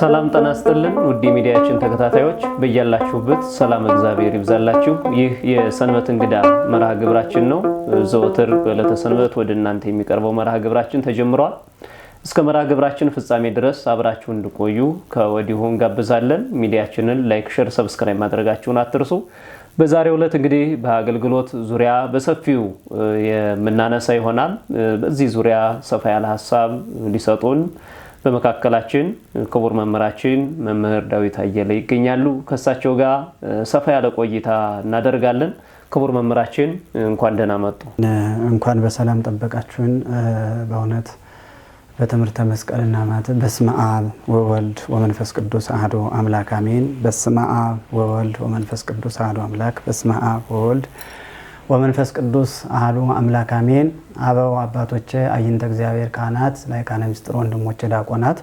ሰላም ጤና ይስጥልን ውድ ሚዲያችን ተከታታዮች፣ በያላችሁበት ሰላም እግዚአብሔር ይብዛላችሁ። ይህ የሰንበት እንግዳ መርሃ ግብራችን ነው። ዘወትር በዕለተ ሰንበት ወደ እናንተ የሚቀርበው መርሃ ግብራችን ተጀምሯል። እስከ መርሃ ግብራችን ፍጻሜ ድረስ አብራችሁ እንድቆዩ ከወዲሁ እንጋብዛለን። ሚዲያችንን like፣ share፣ subscribe ማድረጋችሁን አትርሱ። በዛሬው ዕለት እንግዲህ በአገልግሎት ዙሪያ በሰፊው የምናነሳ ይሆናል። በዚህ ዙሪያ ሰፋ ያለ ሀሳብ ሊሰጡን በመካከላችን ክቡር መምህራችን መምህር ዳዊት አየለ ይገኛሉ። ከእሳቸው ጋር ሰፋ ያለ ቆይታ እናደርጋለን። ክቡር መምህራችን እንኳን ደህና መጡ። እንኳን በሰላም ጠበቃችሁን። በእውነት በትምህርተ መስቀልና ማተብ በስመ አብ ወወልድ ወመንፈስ ቅዱስ አሐዱ አምላክ አሜን። በስመ አብ ወወልድ ወመንፈስ ቅዱስ አሐዱ አምላክ። በስመ አብ ወወልድ ወመንፈስ ቅዱስ አሐዱ አምላክ አሜን። አበው አባቶቼ፣ አይንተ እግዚአብሔር ካህናት፣ ላይካነ ምስጢር ወንድሞቼ ዲያቆናት፣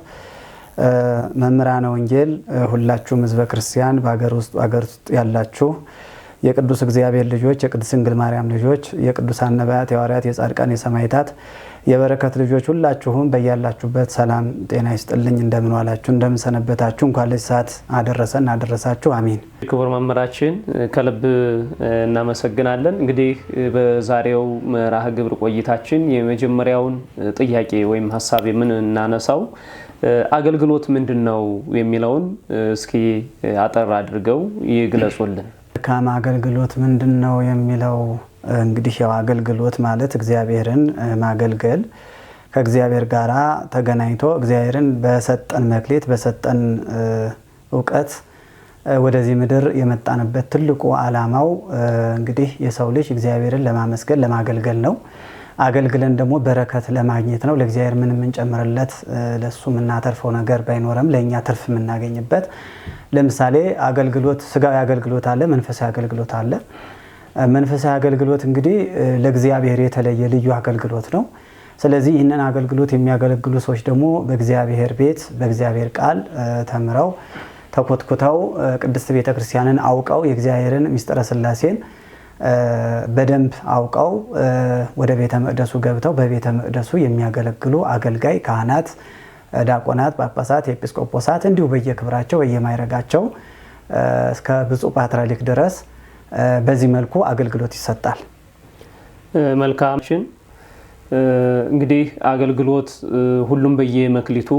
መምህራነ ወንጌል፣ ሁላችሁም ሕዝበ ክርስቲያን በሀገር ውስጥ በሀገር ውስጥ ያላችሁ የቅዱስ እግዚአብሔር ልጆች፣ የቅድስት ድንግል ማርያም ልጆች፣ የቅዱሳን ነቢያት፣ የሐዋርያት፣ የጻድቃን፣ የሰማዕታት የበረከት ልጆች ሁላችሁም በያላችሁበት ሰላም ጤና ይስጥልኝ። እንደምን ዋላችሁ? እንደምን ሰነበታችሁ? እንኳን ለዚህ ሰዓት አደረሰን አደረሳችሁ። አሜን። ክቡር መምህራችን ከልብ እናመሰግናለን። እንግዲህ በዛሬው መርሃ ግብር ቆይታችን የመጀመሪያውን ጥያቄ ወይም ሀሳብ የምናነሳው አገልግሎት ምንድን ነው የሚለውን እስኪ አጠር አድርገው ይግለጹልን። መልካም። አገልግሎት ምንድን ነው የሚለው እንግዲህ ያው አገልግሎት ማለት እግዚአብሔርን ማገልገል፣ ከእግዚአብሔር ጋር ተገናኝቶ እግዚአብሔርን በሰጠን መክሊት፣ በሰጠን እውቀት ወደዚህ ምድር የመጣንበት ትልቁ ዓላማው እንግዲህ የሰው ልጅ እግዚአብሔርን ለማመስገን፣ ለማገልገል ነው። አገልግለን ደግሞ በረከት ለማግኘት ነው። ለእግዚአብሔር ምን የምንጨምርለት፣ ለሱ የምናተርፈው ነገር ባይኖረም ለእኛ ትርፍ የምናገኝበት። ለምሳሌ አገልግሎት ስጋዊ አገልግሎት አለ፣ መንፈሳዊ አገልግሎት አለ። መንፈሳዊ አገልግሎት እንግዲህ ለእግዚአብሔር የተለየ ልዩ አገልግሎት ነው። ስለዚህ ይህንን አገልግሎት የሚያገለግሉ ሰዎች ደግሞ በእግዚአብሔር ቤት በእግዚአብሔር ቃል ተምረው፣ ተኮትኩተው፣ ቅድስት ቤተ ክርስቲያንን አውቀው፣ የእግዚአብሔርን ምስጢረ ሥላሴን በደንብ አውቀው፣ ወደ ቤተ መቅደሱ ገብተው በቤተ መቅደሱ የሚያገለግሉ አገልጋይ ካህናት፣ ዲያቆናት፣ ጳጳሳት፣ ኤጲስቆጶሳት እንዲሁ በየክብራቸው በየማዕረጋቸው እስከ ብፁዕ ፓትርያርክ ድረስ በዚህ መልኩ አገልግሎት ይሰጣል። መልካም። እንግዲህ አገልግሎት ሁሉም በየመክሊቱ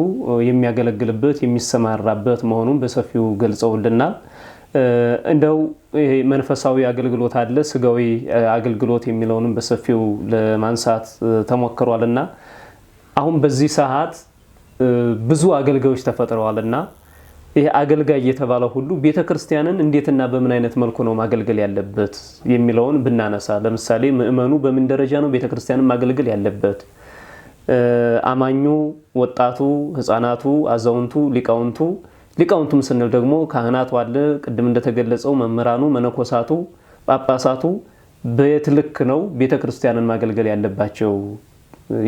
የሚያገለግልበት፣ የሚሰማራበት መሆኑን በሰፊው ገልጸውልናል። እንደው ይሄ መንፈሳዊ አገልግሎት አለ፣ ስጋዊ አገልግሎት የሚለውንም በሰፊው ለማንሳት ተሞክሯልና አሁን በዚህ ሰዓት ብዙ አገልጋዮች ተፈጥረዋልና ይሄ አገልጋይ የተባለ ሁሉ ቤተ ክርስቲያንን እንዴትና በምን አይነት መልኩ ነው ማገልገል ያለበት የሚለውን ብናነሳ፣ ለምሳሌ ምእመኑ በምን ደረጃ ነው ቤተ ክርስቲያንን ማገልገል ያለበት? አማኙ፣ ወጣቱ፣ ህፃናቱ፣ አዛውንቱ፣ ሊቃውንቱ፣ ሊቃውንቱም ስንል ደግሞ ካህናቱ አለ፣ ቅድም እንደተገለጸው መምህራኑ፣ መነኮሳቱ፣ ጳጳሳቱ በየት ልክ ነው ቤተ ክርስቲያንን ማገልገል ያለባቸው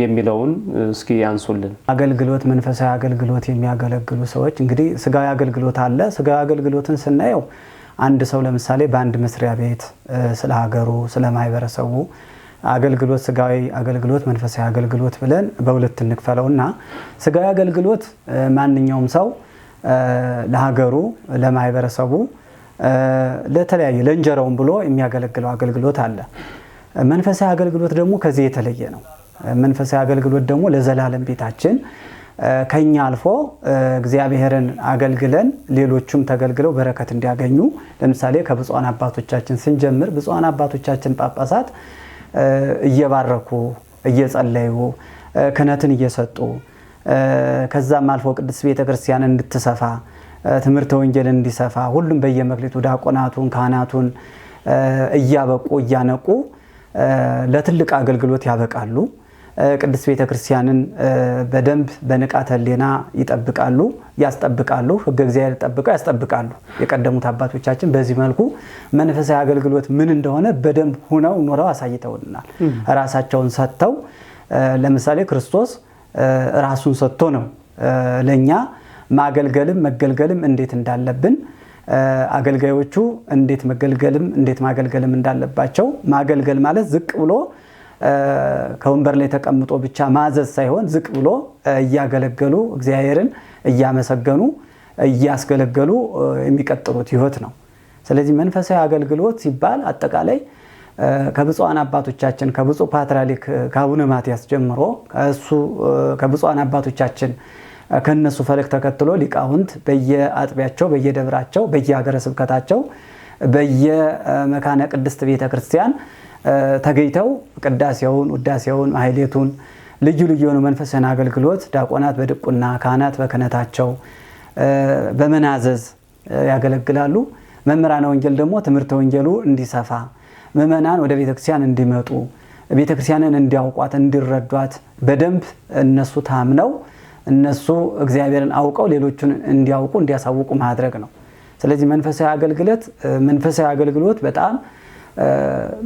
የሚለውን እስኪ ያንሱልን። አገልግሎት፣ መንፈሳዊ አገልግሎት የሚያገለግሉ ሰዎች እንግዲህ ስጋዊ አገልግሎት አለ። ስጋዊ አገልግሎትን ስናየው አንድ ሰው ለምሳሌ በአንድ መስሪያ ቤት ስለ ሀገሩ፣ ስለ ማህበረሰቡ አገልግሎት፣ ስጋዊ አገልግሎት፣ መንፈሳዊ አገልግሎት ብለን በሁለት እንክፈለውና ስጋዊ አገልግሎት ማንኛውም ሰው ለሀገሩ፣ ለማህበረሰቡ፣ ለተለያየ ለእንጀራውም ብሎ የሚያገለግለው አገልግሎት አለ። መንፈሳዊ አገልግሎት ደግሞ ከዚህ የተለየ ነው። መንፈሳዊ አገልግሎት ደግሞ ለዘላለም ቤታችን ከኛ አልፎ እግዚአብሔርን አገልግለን ሌሎቹም ተገልግለው በረከት እንዲያገኙ፣ ለምሳሌ ከብፁዓን አባቶቻችን ስንጀምር ብፁዓን አባቶቻችን ጳጳሳት እየባረኩ፣ እየጸለዩ፣ ክህነትን እየሰጡ፣ ከዛም አልፎ ቅድስት ቤተ ክርስቲያን እንድትሰፋ፣ ትምህርተ ወንጌል እንዲሰፋ ሁሉም በየመክሊቱ ዲያቆናቱን፣ ካህናቱን እያበቁ፣ እያነቁ ለትልቅ አገልግሎት ያበቃሉ። ቅድስት ቤተ ክርስቲያንን በደንብ በንቃተ ሕሊና ይጠብቃሉ፣ ያስጠብቃሉ። ሕገ እግዚአብሔር ጠብቀው ያስጠብቃሉ። የቀደሙት አባቶቻችን በዚህ መልኩ መንፈሳዊ አገልግሎት ምን እንደሆነ በደንብ ሁነው ኖረው አሳይተውናል። ራሳቸውን ሰጥተው፣ ለምሳሌ ክርስቶስ ራሱን ሰጥቶ ነው ለኛ ማገልገልም መገልገልም እንዴት እንዳለብን፣ አገልጋዮቹ እንዴት መገልገልም እንዴት ማገልገልም እንዳለባቸው። ማገልገል ማለት ዝቅ ብሎ ከወንበር ላይ ተቀምጦ ብቻ ማዘዝ ሳይሆን ዝቅ ብሎ እያገለገሉ፣ እግዚአብሔርን እያመሰገኑ፣ እያስገለገሉ የሚቀጥሉት ህይወት ነው። ስለዚህ መንፈሳዊ አገልግሎት ሲባል አጠቃላይ ከብፁዓን አባቶቻችን ከብፁዕ ፓትርያርክ ከአቡነ ማትያስ ጀምሮ ከእሱ ከብፁዓን አባቶቻችን ከነሱ ፈለግ ተከትሎ ሊቃውንት በየአጥቢያቸው፣ በየደብራቸው፣ በየሀገረ ስብከታቸው፣ በየመካነ ቅድስት ቤተ ክርስቲያን ተገኝተው ቅዳሴውን፣ ውዳሴውን፣ ማህሌቱን፣ ልዩ ልዩ የሆኑ መንፈሳዊ አገልግሎት ዲያቆናት በድቁና፣ ካህናት በክህነታቸው በመናዘዝ ያገለግላሉ። መምህራነ ወንጌል ደግሞ ትምህርተ ወንጌሉ እንዲሰፋ፣ ምእመናን ወደ ቤተክርስቲያን እንዲመጡ፣ ቤተክርስቲያንን እንዲያውቋት፣ እንዲረዷት፣ በደንብ እነሱ ታምነው እነሱ እግዚአብሔርን አውቀው ሌሎቹን እንዲያውቁ እንዲያሳውቁ ማድረግ ነው። ስለዚህ መንፈሳዊ አገልግሎት በጣም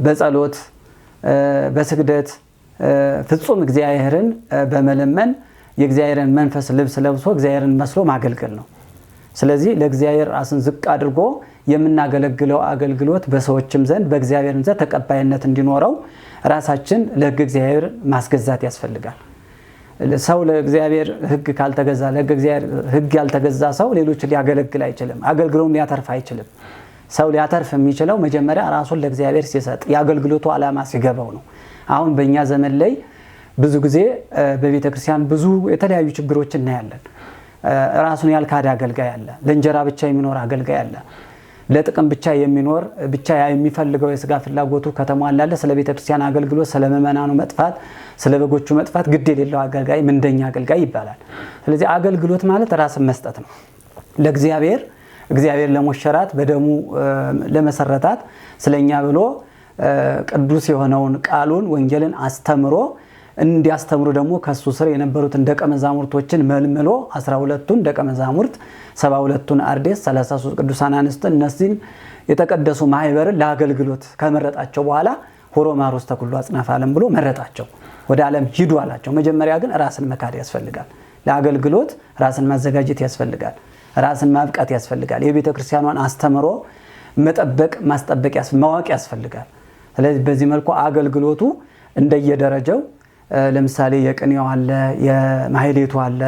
በጸሎት፣ በስግደት፣ ፍጹም እግዚአብሔርን በመለመን፣ የእግዚአብሔርን መንፈስ ልብስ ለብሶ እግዚአብሔርን መስሎ ማገልገል ነው። ስለዚህ ለእግዚአብሔር ራስን ዝቅ አድርጎ የምናገለግለው አገልግሎት በሰዎችም ዘንድ በእግዚአብሔርም ዘንድ ተቀባይነት እንዲኖረው ራሳችን ለሕግ እግዚአብሔር ማስገዛት ያስፈልጋል። ሰው ለእግዚአብሔር ሕግ ካልተገዛ፣ ለሕግ እግዚአብሔር ሕግ ያልተገዛ ሰው ሌሎችን ሊያገለግል አይችልም። አገልግሎም ሊያተርፍ አይችልም። ሰው ሊያተርፍ የሚችለው መጀመሪያ ራሱን ለእግዚአብሔር ሲሰጥ፣ የአገልግሎቱ ዓላማ ሲገባው ነው። አሁን በእኛ ዘመን ላይ ብዙ ጊዜ በቤተ ክርስቲያን ብዙ የተለያዩ ችግሮች እናያለን። ራሱን ያልካደ አገልጋይ አለ። ለእንጀራ ብቻ የሚኖር አገልጋይ አለ። ለጥቅም ብቻ የሚኖር፣ ብቻ የሚፈልገው የስጋ ፍላጎቱ ከተሟላለ ስለ ቤተ ክርስቲያን አገልግሎት፣ ስለ ምእመናኑ መጥፋት፣ ስለ በጎቹ መጥፋት ግድ የሌለው አገልጋይ ምንደኛ አገልጋይ ይባላል። ስለዚህ አገልግሎት ማለት ራስን መስጠት ነው ለእግዚአብሔር። እግዚአብሔር ለሞሸራት፣ በደሙ ለመሰረታት፣ ስለኛ ብሎ ቅዱስ የሆነውን ቃሉን ወንጌልን አስተምሮ፣ እንዲያስተምሩ ደግሞ ከሱ ስር የነበሩትን ደቀ መዛሙርቶችን መልምሎ 12ቱን ደቀ መዛሙርት፣ 72ቱን አርድእት፣ 33 ቅዱሳን አንስት፣ እነዚህን የተቀደሱ ማህበርን ለአገልግሎት ከመረጣቸው በኋላ ሑሩ ወመሃሩ ውስተ ኩሉ አጽናፈ ዓለም ብሎ መረጣቸው። ወደ ዓለም ሂዱ አላቸው። መጀመሪያ ግን ራስን መካድ ያስፈልጋል። ለአገልግሎት ራስን ማዘጋጀት ያስፈልጋል። ራስን ማብቃት ያስፈልጋል። የቤተ ክርስቲያኗን አስተምሮ መጠበቅ፣ ማስጠበቅ፣ ማወቅ ያስፈልጋል። ስለዚህ በዚህ መልኩ አገልግሎቱ እንደየደረጃው ለምሳሌ የቅኔው አለ፣ የማህሌቱ አለ፣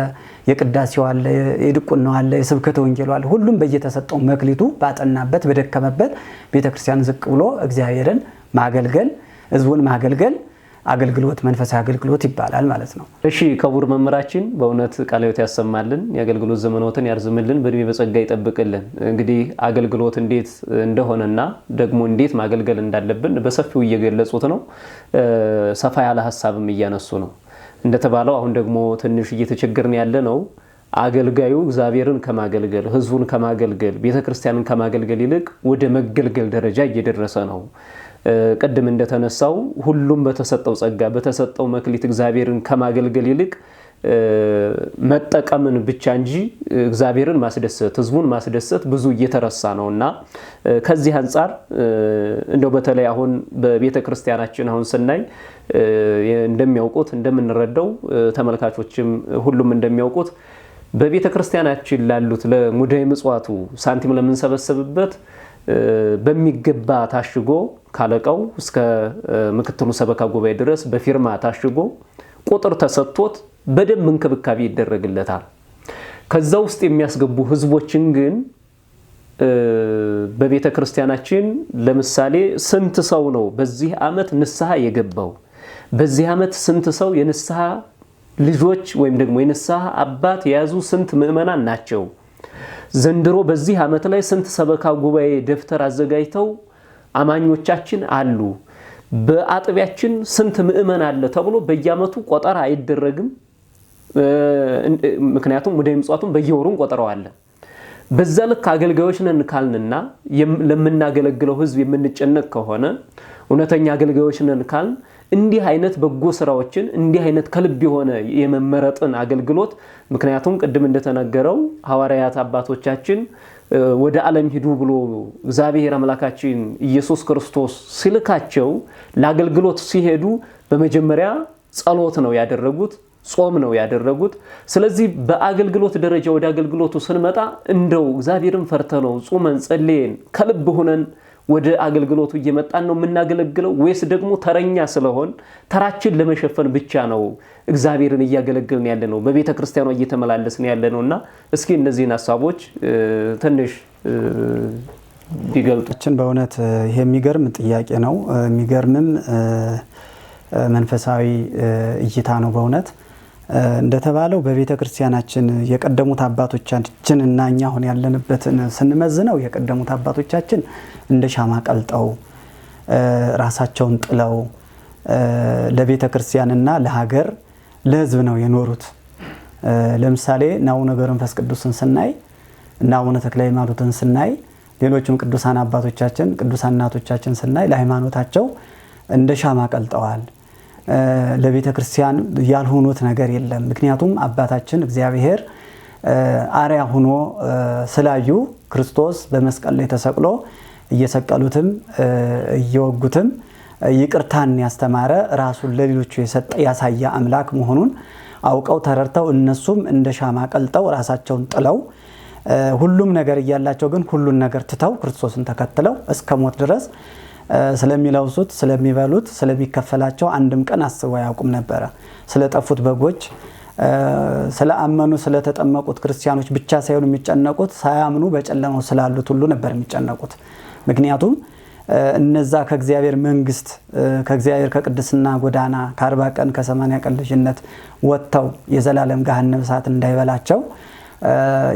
የቅዳሴው አለ፣ የድቁናው አለ፣ የስብከተ ወንጌሉ አለ። ሁሉም በየተሰጠው መክሊቱ ባጠናበት በደከመበት ቤተክርስቲያን ዝቅ ብሎ እግዚአብሔርን ማገልገል፣ ሕዝቡን ማገልገል አገልግሎት መንፈሳዊ አገልግሎት ይባላል ማለት ነው። እሺ ክቡር መምህራችን፣ በእውነት ቃለ ሕይወት ያሰማልን፣ የአገልግሎት ዘመኖትን ያርዝምልን፣ በእድሜ በጸጋ ይጠብቅልን። እንግዲህ አገልግሎት እንዴት እንደሆነና ደግሞ እንዴት ማገልገል እንዳለብን በሰፊው እየገለጹት ነው። ሰፋ ያለ ሀሳብም እያነሱ ነው። እንደተባለው አሁን ደግሞ ትንሽ እየተቸገርን ያለ ነው። አገልጋዩ እግዚአብሔርን ከማገልገል፣ ሕዝቡን ከማገልገል፣ ቤተክርስቲያንን ከማገልገል ይልቅ ወደ መገልገል ደረጃ እየደረሰ ነው። ቅድም እንደተነሳው ሁሉም በተሰጠው ጸጋ፣ በተሰጠው መክሊት እግዚአብሔርን ከማገልገል ይልቅ መጠቀምን ብቻ እንጂ እግዚአብሔርን ማስደሰት፣ ህዝቡን ማስደሰት ብዙ እየተረሳ ነው። እና ከዚህ አንጻር እንደው በተለይ አሁን በቤተ ክርስቲያናችን አሁን ስናይ፣ እንደሚያውቁት፣ እንደምንረዳው፣ ተመልካቾችም ሁሉም እንደሚያውቁት በቤተ ክርስቲያናችን ላሉት ለሙዳየ ምጽዋቱ ሳንቲም ለምንሰበሰብበት በሚገባ ታሽጎ ካለቃው እስከ ምክትሉ ሰበካ ጉባኤ ድረስ በፊርማ ታሽጎ ቁጥር ተሰጥቶት በደንብ እንክብካቤ ይደረግለታል። ከዛ ውስጥ የሚያስገቡ ህዝቦችን ግን በቤተ ክርስቲያናችን ለምሳሌ ስንት ሰው ነው በዚህ ዓመት ንስሐ የገባው? በዚህ ዓመት ስንት ሰው የንስሐ ልጆች ወይም ደግሞ የንስሐ አባት የያዙ ስንት ምዕመናን ናቸው? ዘንድሮ በዚህ ዓመት ላይ ስንት ሰበካ ጉባኤ ደብተር አዘጋጅተው አማኞቻችን አሉ? በአጥቢያችን ስንት ምዕመን አለ ተብሎ በየዓመቱ ቆጠራ አይደረግም። ምክንያቱም ሙዳየ ምጽዋቱን በየወሩ እንቆጥረዋለን። በዛ ልክ አገልጋዮች ነን ካልንና ለምናገለግለው ህዝብ የምንጨነቅ ከሆነ፣ እውነተኛ አገልጋዮች ነን ካልን፣ እንዲህ አይነት በጎ ስራዎችን፣ እንዲህ አይነት ከልብ የሆነ የመመረጥን አገልግሎት፣ ምክንያቱም ቅድም እንደተነገረው ሐዋርያት አባቶቻችን ወደ ዓለም ሂዱ ብሎ እግዚአብሔር አምላካችን ኢየሱስ ክርስቶስ ሲልካቸው ለአገልግሎት ሲሄዱ በመጀመሪያ ጸሎት ነው ያደረጉት፣ ጾም ነው ያደረጉት። ስለዚህ በአገልግሎት ደረጃ ወደ አገልግሎቱ ስንመጣ እንደው እግዚአብሔርን ፈርተነው ጾመን ጸልየን ከልብ ሆነን ወደ አገልግሎቱ እየመጣን ነው የምናገለግለው ወይስ ደግሞ ተረኛ ስለሆን ተራችን ለመሸፈን ብቻ ነው እግዚአብሔርን እያገለግልን ያለ ነው፣ በቤተ ክርስቲያኗ እየተመላለስን ያለ ነው? እና እስኪ እነዚህን ሀሳቦች ትንሽ ቢገልጡ። በእውነት ይሄ የሚገርም ጥያቄ ነው። የሚገርምም መንፈሳዊ እይታ ነው። በእውነት እንደተባለው በቤተ ክርስቲያናችን የቀደሙት አባቶቻችን እና እኛ አሁን ያለንበትን ስንመዝነው የቀደሙት አባቶቻችን እንደ ሻማ ቀልጠው፣ ራሳቸውን ጥለው ለቤተ ክርስቲያንና ለሀገር ለሕዝብ ነው የኖሩት። ለምሳሌ እነ አቡነ ገብረ መንፈስ ቅዱስን ስናይ እና አቡነ ተክለ ሃይማኖትን ስናይ፣ ሌሎችም ቅዱሳን አባቶቻችን፣ ቅዱሳን እናቶቻችን ስናይ ለሃይማኖታቸው እንደ ሻማ ቀልጠዋል። ለቤተ ክርስቲያን ያልሆኑት ነገር የለም። ምክንያቱም አባታችን እግዚአብሔር አርያ ሆኖ ስላዩ፣ ክርስቶስ በመስቀል ላይ ተሰቅሎ እየሰቀሉትም እየወጉትም ይቅርታን ያስተማረ፣ ራሱን ለሌሎቹ የሰጠ ያሳየ አምላክ መሆኑን አውቀው ተረድተው እነሱም እንደ ሻማ ቀልጠው ራሳቸውን ጥለው፣ ሁሉም ነገር እያላቸው ግን ሁሉን ነገር ትተው ክርስቶስን ተከትለው እስከ ሞት ድረስ ስለሚለብሱት፣ ስለሚበሉት፣ ስለሚከፈላቸው አንድም ቀን አስበው አያውቁም ነበረ። ስለጠፉት በጎች፣ ስለአመኑ ስለተጠመቁት ክርስቲያኖች ብቻ ሳይሆን የሚጨነቁት ሳያምኑ በጨለማው ስላሉት ሁሉ ነበር የሚጨነቁት። ምክንያቱም እነዛ ከእግዚአብሔር መንግስት፣ ከእግዚአብሔር ከቅድስና ጎዳና፣ ከ40 ቀን ከ80 ቀን ልጅነት ወጥተው የዘላለም ገሃነመ እሳት እንዳይበላቸው፣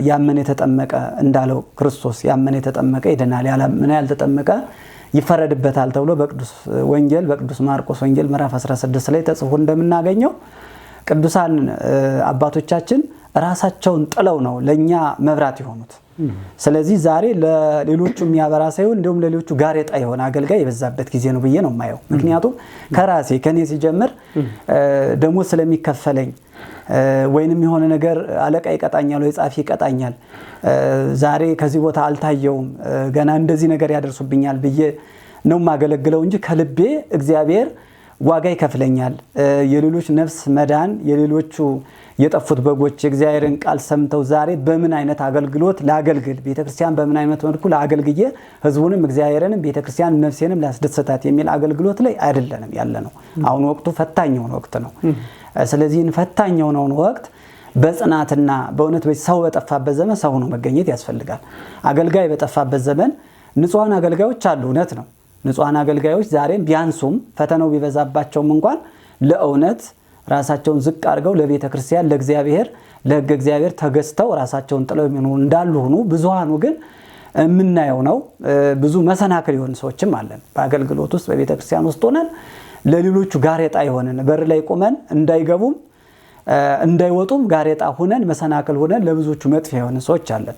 ያመነ የተጠመቀ እንዳለው ክርስቶስ፣ ያመነ የተጠመቀ ይድናል፣ ያላመነ ያልተጠመቀ ይፈረድበታል ተብሎ በቅዱስ ወንጌል፣ በቅዱስ ማርቆስ ወንጌል ምዕራፍ 16 ላይ ተጽፎ እንደምናገኘው ቅዱሳን አባቶቻችን ራሳቸውን ጥለው ነው ለእኛ መብራት የሆኑት። ስለዚህ ዛሬ ለሌሎቹ የሚያበራ ሳይሆን እንዲሁም ለሌሎቹ ጋሬጣ የሆነ አገልጋይ የበዛበት ጊዜ ነው ብዬ ነው የማየው። ምክንያቱም ከራሴ ከኔ ሲጀምር ደሞዝ ስለሚከፈለኝ ወይንም የሆነ ነገር አለቃ ይቀጣኛል ወይ ጻፊ ይቀጣኛል፣ ዛሬ ከዚህ ቦታ አልታየውም፣ ገና እንደዚህ ነገር ያደርሱብኛል ብዬ ነው የማገለግለው እንጂ ከልቤ እግዚአብሔር ዋጋ ይከፍለኛል፣ የሌሎች ነፍስ መዳን፣ የሌሎቹ የጠፉት በጎች የእግዚአብሔርን ቃል ሰምተው ዛሬ በምን አይነት አገልግሎት ላገልግል፣ ቤተክርስቲያን በምን አይነት መልኩ ላገልግዬ ህዝቡንም እግዚአብሔርንም ቤተክርስቲያን ነፍሴንም ላስደሰታት የሚል አገልግሎት ላይ አይደለንም ያለ ነው። አሁን ወቅቱ ፈታኝ የሆነ ወቅት ነው። ስለዚህ ፈታኝ የሆነውን ወቅት በጽናትና በእውነት ሰው በጠፋበት ዘመን ሰው ሆኖ መገኘት ያስፈልጋል። አገልጋይ በጠፋበት ዘመን ንጹሐን አገልጋዮች አሉ፣ እውነት ነው። ንጹሐን አገልጋዮች ዛሬም ቢያንሱም፣ ፈተናው ቢበዛባቸውም እንኳን ለእውነት ራሳቸውን ዝቅ አድርገው ለቤተ ክርስቲያን፣ ለእግዚአብሔር፣ ለሕገ እግዚአብሔር ተገዝተው ራሳቸውን ጥለው የሚኖሩ እንዳሉ ሆኑ፣ ብዙሃኑ ግን የምናየው ነው። ብዙ መሰናክል የሆኑ ሰዎችም አለን። በአገልግሎት ውስጥ፣ በቤተ ክርስቲያን ውስጥ ሆነን ለሌሎቹ ጋሬጣ የሆነን፣ በር ላይ ቆመን እንዳይገቡም እንዳይወጡም ጋሬጣ ሆነን፣ መሰናክል ሆነን ለብዙዎቹ መጥፊያ የሆነ ሰዎች አለን።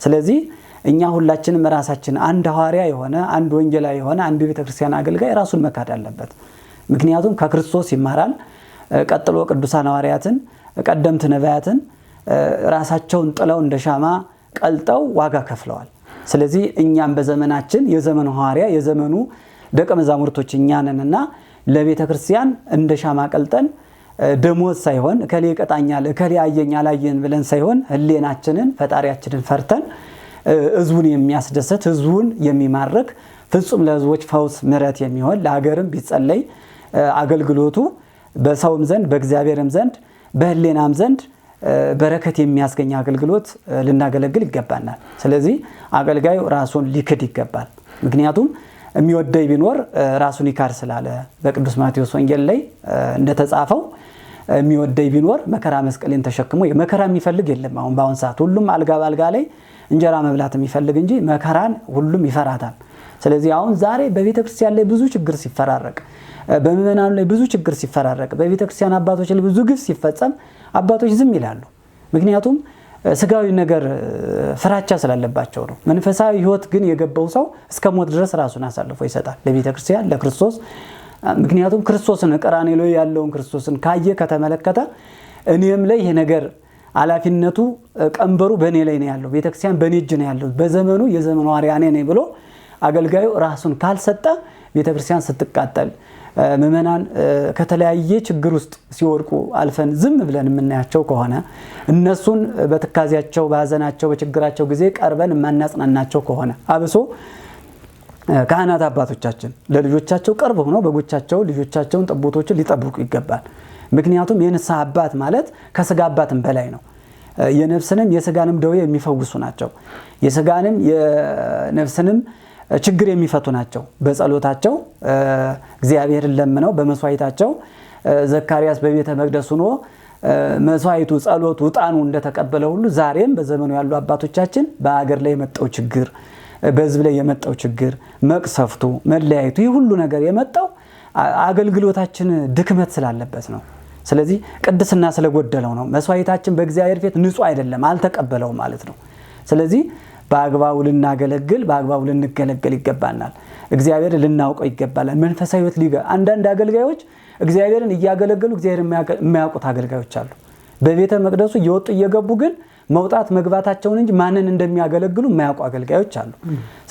ስለዚህ እኛ ሁላችንም ራሳችን አንድ ሐዋርያ የሆነ፣ አንድ ወንጌላዊ የሆነ፣ አንድ ቤተክርስቲያን አገልጋይ ራሱን መካድ አለበት። ምክንያቱም ከክርስቶስ ይማራል። ቀጥሎ ቅዱሳን ሐዋርያትን፣ ቀደምት ነቢያትን ራሳቸውን ጥለው እንደ ሻማ ቀልጠው ዋጋ ከፍለዋል። ስለዚህ እኛም በዘመናችን የዘመኑ ሐዋርያ፣ የዘመኑ ደቀ መዛሙርቶች እኛ ነንና ለቤተ ክርስቲያን እንደ ሻማ ቀልጠን ደሞዝ ሳይሆን፣ እከሌ ይቀጣኛል፣ እከሌ አየኝ አላየን ብለን ሳይሆን ሕሊናችንን ፈጣሪያችንን ፈርተን ህዝቡን የሚያስደስት፣ ህዝቡን የሚማርክ፣ ፍጹም ለህዝቦች ፈውስ ምሕረት የሚሆን፣ ለሀገርም ቢጸለይ አገልግሎቱ በሰውም ዘንድ በእግዚአብሔርም ዘንድ በህሌናም ዘንድ በረከት የሚያስገኝ አገልግሎት ልናገለግል ይገባናል። ስለዚህ አገልጋዩ ራሱን ሊክድ ይገባል። ምክንያቱም የሚወደኝ ቢኖር ራሱን ይካድ ስላለ፣ በቅዱስ ማቴዎስ ወንጌል ላይ እንደተጻፈው የሚወደኝ ቢኖር መከራ መስቀሌን ተሸክሞ፣ መከራ የሚፈልግ የለም። አሁን በአሁን ሰዓት ሁሉም አልጋ በአልጋ ላይ እንጀራ መብላት የሚፈልግ እንጂ መከራን ሁሉም ይፈራታል። ስለዚህ አሁን ዛሬ በቤተ ክርስቲያን ላይ ብዙ ችግር ሲፈራረቅ፣ በምዕመናኑ ላይ ብዙ ችግር ሲፈራረቅ፣ በቤተ ክርስቲያን አባቶች ላይ ብዙ ግፍ ሲፈጸም አባቶች ዝም ይላሉ። ምክንያቱም ስጋዊ ነገር ፍራቻ ስላለባቸው ነው። መንፈሳዊ ሕይወት ግን የገባው ሰው እስከ ሞት ድረስ ራሱን አሳልፎ ይሰጣል ለቤተ ክርስቲያን፣ ለክርስቶስ። ምክንያቱም ክርስቶስን፣ ቀራንዮ ላይ ያለውን ክርስቶስን ካየ፣ ከተመለከተ እኔም ላይ ይሄ ነገር ኃላፊነቱ ቀንበሩ በእኔ ላይ ነው ያለው፣ ቤተክርስቲያን በእኔ እጅ ነው ያለው፣ በዘመኑ የዘመኑ ሐዋርያ እኔ ነኝ ብሎ አገልጋዩ ራሱን ካልሰጠ ቤተክርስቲያን ስትቃጠል፣ ምዕመናን ከተለያየ ችግር ውስጥ ሲወድቁ አልፈን ዝም ብለን የምናያቸው ከሆነ፣ እነሱን በትካዜያቸው፣ በሀዘናቸው፣ በችግራቸው ጊዜ ቀርበን የማናጽናናቸው ከሆነ፣ አብሶ ካህናት አባቶቻችን ለልጆቻቸው ቅርብ ሆነው በጎቻቸው፣ ልጆቻቸውን፣ ጠቦቶችን ሊጠብቁ ይገባል። ምክንያቱም የንስሐ አባት ማለት ከስጋ አባትም በላይ ነው። የነፍስንም የስጋንም ደዌ የሚፈውሱ ናቸው። የስጋንም የነፍስንም ችግር የሚፈቱ ናቸው። በጸሎታቸው እግዚአብሔርን ለምነው በመስዋዕታቸው ዘካርያስ በቤተ መቅደስ ሆኖ መስዋዕቱ፣ ጸሎቱ፣ ዕጣኑ እንደተቀበለ ሁሉ ዛሬም በዘመኑ ያሉ አባቶቻችን በሀገር ላይ የመጣው ችግር፣ በሕዝብ ላይ የመጣው ችግር፣ መቅሰፍቱ፣ መለያየቱ፣ ይህ ሁሉ ነገር የመጣው አገልግሎታችን ድክመት ስላለበት ነው። ስለዚህ ቅድስና ስለጎደለው ነው። መስዋዕታችን በእግዚአብሔር ፊት ንጹሕ አይደለም፣ አልተቀበለውም ማለት ነው። ስለዚህ በአግባቡ ልናገለግል፣ በአግባቡ ልንገለገል ይገባናል። እግዚአብሔር ልናውቀው ይገባናል። መንፈሳዊ ሕይወት ሊገ አንዳንድ አገልጋዮች እግዚአብሔርን እያገለገሉ እግዚአብሔር የማያውቁት አገልጋዮች አሉ። በቤተ መቅደሱ እየወጡ እየገቡ ግን መውጣት መግባታቸውን እንጂ ማንን እንደሚያገለግሉ የማያውቁ አገልጋዮች አሉ።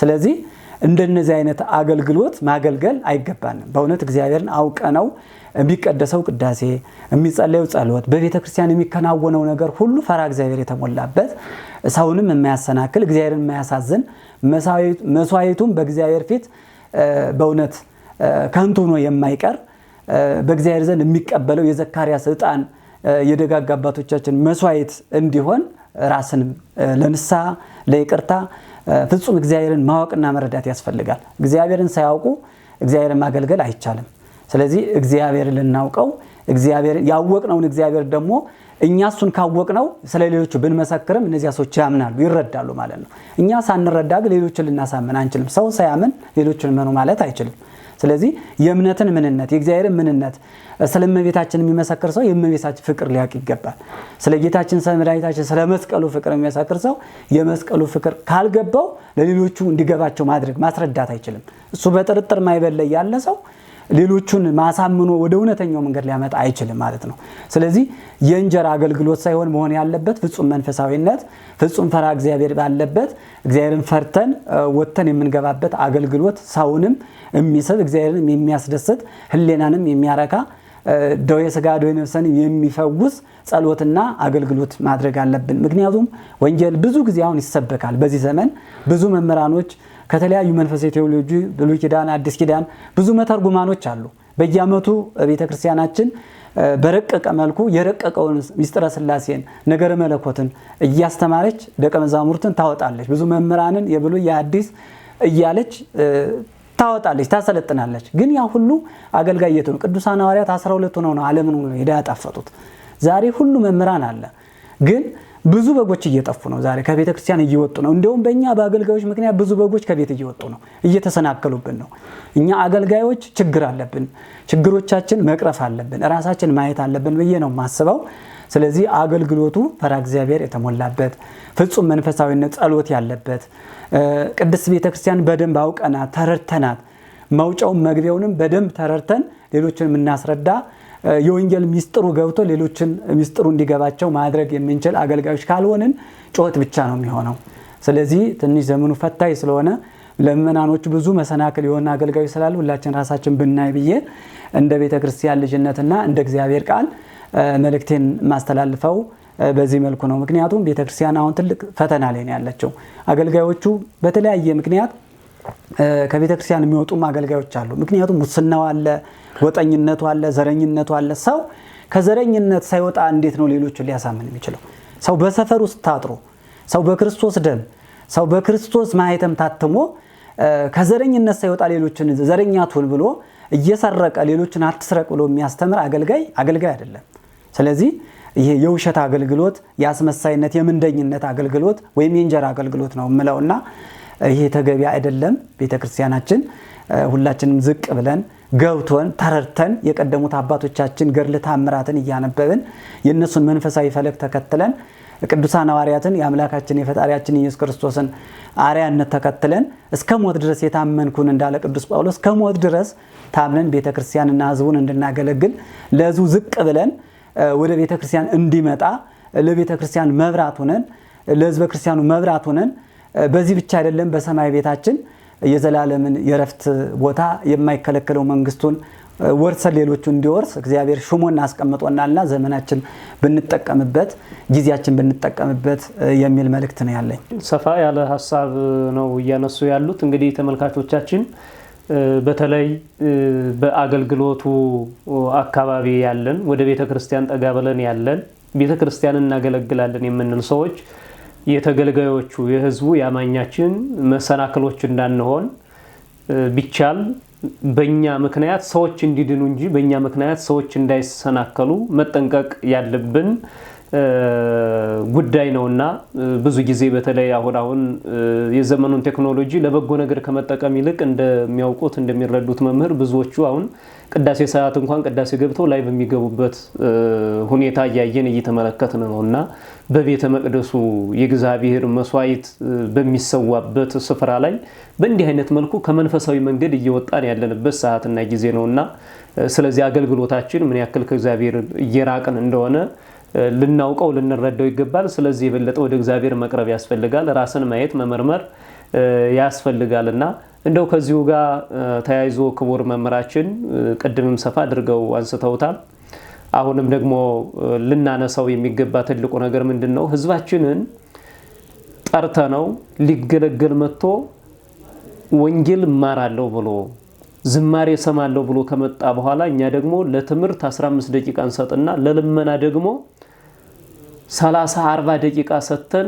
ስለዚህ እንደነዚህ አይነት አገልግሎት ማገልገል አይገባንም። በእውነት እግዚአብሔርን አውቀነው የሚቀደሰው ቅዳሴ፣ የሚጸለየው ጸሎት፣ በቤተ ክርስቲያን የሚከናወነው ነገር ሁሉ ፈራ እግዚአብሔር የተሞላበት፣ ሰውንም የማያሰናክል፣ እግዚአብሔርን የማያሳዝን፣ መስዋዕቱም በእግዚአብሔር ፊት በእውነት ከንቱ ሆኖ የማይቀር፣ በእግዚአብሔር ዘንድ የሚቀበለው የዘካርያስ ዕጣን፣ የደጋግ አባቶቻችን መስዋዕት እንዲሆን ራስን ለንስሐ፣ ለይቅርታ ፍጹም እግዚአብሔርን ማወቅና መረዳት ያስፈልጋል። እግዚአብሔርን ሳያውቁ እግዚአብሔርን ማገልገል አይቻልም። ስለዚህ እግዚአብሔርን ልናውቀው፣ እግዚአብሔርን ያወቅነውን እግዚአብሔር ደግሞ እኛ እሱን ካወቅነው ስለ ሌሎቹ ብንመሰክርም እነዚያ ሰዎች ያምናሉ፣ ይረዳሉ ማለት ነው። እኛ ሳንረዳ ግን ሌሎችን ልናሳምን አንችልም። ሰው ሳያምን ሌሎችን መኑ ማለት አይችልም። ስለዚህ የእምነትን ምንነት፣ የእግዚአብሔርን ምንነት ስለ እመቤታችን የሚመሰክር ሰው የእመቤታችን ፍቅር ሊያውቅ ይገባል። ስለ ጌታችን ስለ መድኃኒታችን ስለ መስቀሉ ፍቅር የሚመሰክር ሰው የመስቀሉ ፍቅር ካልገባው ለሌሎቹ እንዲገባቸው ማድረግ ማስረዳት አይችልም። እሱ በጥርጥር ማይበል ላይ ያለ ሰው ሌሎቹን ማሳምኖ ወደ እውነተኛው መንገድ ሊያመጣ አይችልም ማለት ነው። ስለዚህ የእንጀራ አገልግሎት ሳይሆን መሆን ያለበት ፍጹም መንፈሳዊነት፣ ፍጹም ፈራ እግዚአብሔር ባለበት፣ እግዚአብሔርን ፈርተን ወጥተን የምንገባበት አገልግሎት፣ ሰውንም የሚስብ፣ እግዚአብሔርንም የሚያስደስት፣ ሕሊናንም የሚያረካ፣ ደዌ ስጋ ደዌ ነፍስን የሚፈውስ ጸሎትና አገልግሎት ማድረግ አለብን። ምክንያቱም ወንጌል ብዙ ጊዜ አሁን ይሰበካል። በዚህ ዘመን ብዙ መምህራኖች ከተለያዩ መንፈሳዊ ቴዎሎጂ፣ ብሉይ ኪዳን፣ አዲስ ኪዳን ብዙ መተርጉማኖች አሉ። በየዓመቱ ቤተክርስቲያናችን በረቀቀ መልኩ የረቀቀውን ሚስጥረ ስላሴን፣ ነገረ መለኮትን እያስተማረች ደቀ መዛሙርትን ታወጣለች። ብዙ መምህራንን የብሉይ የአዲስ እያለች ታወጣለች፣ ታሰለጥናለች። ግን ያ ሁሉ አገልጋይ የቱ ነው? ቅዱሳን ሐዋርያት 12 ሆነው ነው ዓለምን ሄዳ ያጣፈጡት። ዛሬ ሁሉ መምህራን አለ፣ ግን ብዙ በጎች እየጠፉ ነው። ዛሬ ከቤተ ክርስቲያን እየወጡ ነው። እንደውም በእኛ በአገልጋዮች ምክንያት ብዙ በጎች ከቤት እየወጡ ነው፣ እየተሰናከሉብን ነው። እኛ አገልጋዮች ችግር አለብን። ችግሮቻችን መቅረፍ አለብን፣ ራሳችን ማየት አለብን ብዬ ነው የማስበው። ስለዚህ አገልግሎቱ ፈራ እግዚአብሔር የተሞላበት፣ ፍጹም መንፈሳዊነት ጸሎት ያለበት፣ ቅድስት ቤተክርስቲያን በደንብ አውቀናት ተረድተናት፣ መውጫውን መግቢያውንም በደንብ ተረድተን ሌሎችን የምናስረዳ፣ የወንጌል ሚስጥሩ ገብቶ ሌሎችን ሚስጥሩ እንዲገባቸው ማድረግ የምንችል አገልጋዮች ካልሆንን ጩኸት ብቻ ነው የሚሆነው። ስለዚህ ትንሽ ዘመኑ ፈታኝ ስለሆነ ለምእመናኖቹ ብዙ መሰናክል የሆነ አገልጋዮች ስላሉ ሁላችን ራሳችን ብናይ ብዬ እንደ ቤተ ክርስቲያን ልጅነትና እንደ እግዚአብሔር ቃል መልእክቴን ማስተላልፈው በዚህ መልኩ ነው። ምክንያቱም ቤተ ክርስቲያን አሁን ትልቅ ፈተና ላይ ነው ያለችው። አገልጋዮቹ በተለያየ ምክንያት ከቤተ ክርስቲያን የሚወጡም አገልጋዮች አሉ። ምክንያቱም ሙስናው አለ፣ ጎጠኝነቱ አለ፣ ዘረኝነቱ አለ። ሰው ከዘረኝነት ሳይወጣ እንዴት ነው ሌሎችን ሊያሳምን የሚችለው? ሰው በሰፈር ውስጥ ታጥሮ፣ ሰው በክርስቶስ ደም፣ ሰው በክርስቶስ ማህተም ታትሞ ከዘረኝነት ሳይወጣ ሌሎችን ዘረኛ ትሁን ብሎ እየሰረቀ ሌሎችን አትስረቅ ብሎ የሚያስተምር አገልጋይ አገልጋይ አይደለም። ስለዚህ ይሄ የውሸት አገልግሎት፣ የአስመሳይነት፣ የምንደኝነት አገልግሎት ወይም የእንጀራ አገልግሎት ነው የምለውና ይሄ ተገቢ አይደለም። ቤተክርስቲያናችን ሁላችንም ዝቅ ብለን ገብቶን ተረድተን የቀደሙት አባቶቻችን ገድለ ተአምራትን እያነበብን የእነሱን መንፈሳዊ ፈለግ ተከትለን ቅዱሳን ሐዋርያትን የአምላካችን የፈጣሪያችን ኢየሱስ ክርስቶስን አርአያነት ተከትለን እስከ ሞት ድረስ የታመንኩን እንዳለ ቅዱስ ጳውሎስ እስከ ሞት ድረስ ታምነን ቤተክርስቲያንና ሕዝቡን እንድናገለግል፣ ለሕዝቡ ዝቅ ብለን ወደ ቤተክርስቲያን እንዲመጣ ለቤተክርስቲያን መብራት ሆነን፣ ለሕዝበ ክርስቲያኑ መብራት ሆነን፣ በዚህ ብቻ አይደለም በሰማይ ቤታችን የዘላለምን የረፍት ቦታ የማይከለከለው መንግስቱን ወርሰን ሌሎቹ እንዲወርስ እግዚአብሔር ሹሞና አስቀምጦናልና ዘመናችን ብንጠቀምበት ጊዜያችን ብንጠቀምበት የሚል መልእክት ነው ያለኝ። ሰፋ ያለ ሀሳብ ነው እያነሱ ያሉት። እንግዲህ ተመልካቾቻችን በተለይ በአገልግሎቱ አካባቢ ያለን፣ ወደ ቤተክርስቲያን ጠጋ ብለን ያለን፣ ቤተክርስቲያን እናገለግላለን የምንል ሰዎች የተገልጋዮቹ የህዝቡ የአማኛችን መሰናክሎች እንዳንሆን፣ ቢቻል በእኛ ምክንያት ሰዎች እንዲድኑ እንጂ በእኛ ምክንያት ሰዎች እንዳይሰናከሉ መጠንቀቅ ያለብን ጉዳይ ነውና ብዙ ጊዜ በተለይ አሁን አሁን የዘመኑን ቴክኖሎጂ ለበጎ ነገር ከመጠቀም ይልቅ እንደሚያውቁት እንደሚረዱት መምህር ብዙዎቹ አሁን ቅዳሴ ሰዓት እንኳን ቅዳሴ ገብተው ላይ በሚገቡበት ሁኔታ እያየን እየተመለከትን ነውና በቤተ መቅደሱ የእግዚአብሔር መስዋዕት በሚሰዋበት ስፍራ ላይ በእንዲህ አይነት መልኩ ከመንፈሳዊ መንገድ እየወጣን ያለንበት ሰዓትና ጊዜ ነውና ስለዚህ አገልግሎታችን ምን ያክል ከእግዚአብሔር እየራቅን እንደሆነ ልናውቀው ልንረዳው ይገባል። ስለዚህ የበለጠ ወደ እግዚአብሔር መቅረብ ያስፈልጋል። ራስን ማየት መመርመር ያስፈልጋልና እንደው ከዚሁ ጋር ተያይዞ ክቡር መምህራችን ቅድምም ሰፋ አድርገው አንስተውታል። አሁንም ደግሞ ልናነሳው የሚገባ ትልቁ ነገር ምንድነው? ህዝባችንን ጠርተነው ሊገለገል መጥቶ ወንጌል እማራለሁ ብሎ ዝማሬ እሰማለሁ ብሎ ከመጣ በኋላ እኛ ደግሞ ለትምህርት 15 ደቂቃ እንሰጥና ለልመና ደግሞ 30 40 ደቂቃ ሰጥተን